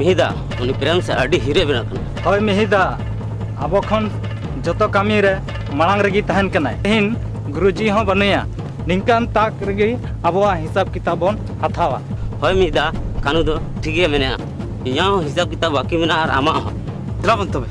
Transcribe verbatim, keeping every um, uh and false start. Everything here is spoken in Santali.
ᱢᱤᱫᱟ, ᱩᱱᱤ ᱯᱨᱮᱢ ᱥᱮ ᱟᱹᱰᱤ ᱦᱤᱨᱮ ᱵᱮᱱᱟᱜ ᱠᱟᱱᱟ᱾ ᱦᱳᱭ ᱢᱤᱦᱤᱫᱟ, ᱟᱵᱚ ᱠᱷᱚᱱ ᱡᱚᱛᱚ ᱠᱟᱹᱢᱤ ᱨᱮ ᱢᱟᱲᱟᱝ ᱨᱮᱜᱮ ᱛᱟᱦᱮᱱ ᱠᱟᱱᱟᱭ᱾ ᱛᱮᱦᱮᱧ ᱜᱩᱨᱩᱡᱤ ᱦᱚᱸ ᱵᱟᱹᱱᱩᱭᱟ, ᱱᱤᱝᱠᱟᱱ ᱛᱟᱠ ᱨᱮᱜᱮ ᱟᱵᱚᱣᱟᱜ ᱦᱤᱥᱟᱹᱵ ᱠᱤᱛᱟᱵ ᱵᱚᱱ ᱦᱟᱛᱟᱣᱟ᱾ ᱦᱳᱭ ᱢᱤᱫᱟ, ᱠᱟᱹᱱᱩ ᱫᱚ ᱴᱷᱤᱠ ᱜᱮ ᱢᱮᱱᱟᱜᱼᱟ, ᱤᱧᱟᱹᱜ ᱦᱚᱸ ᱦᱤᱥᱟᱹᱵ ᱠᱤᱛᱟᱵ ᱵᱟᱹᱠᱤ ᱢᱮᱱᱟᱜᱼᱟ ᱟᱨ ᱟᱢᱟᱜ ᱦᱚᱸ᱾ ᱪᱟᱞᱟᱜ ᱵᱚᱱ ᱛᱚᱵᱮ᱾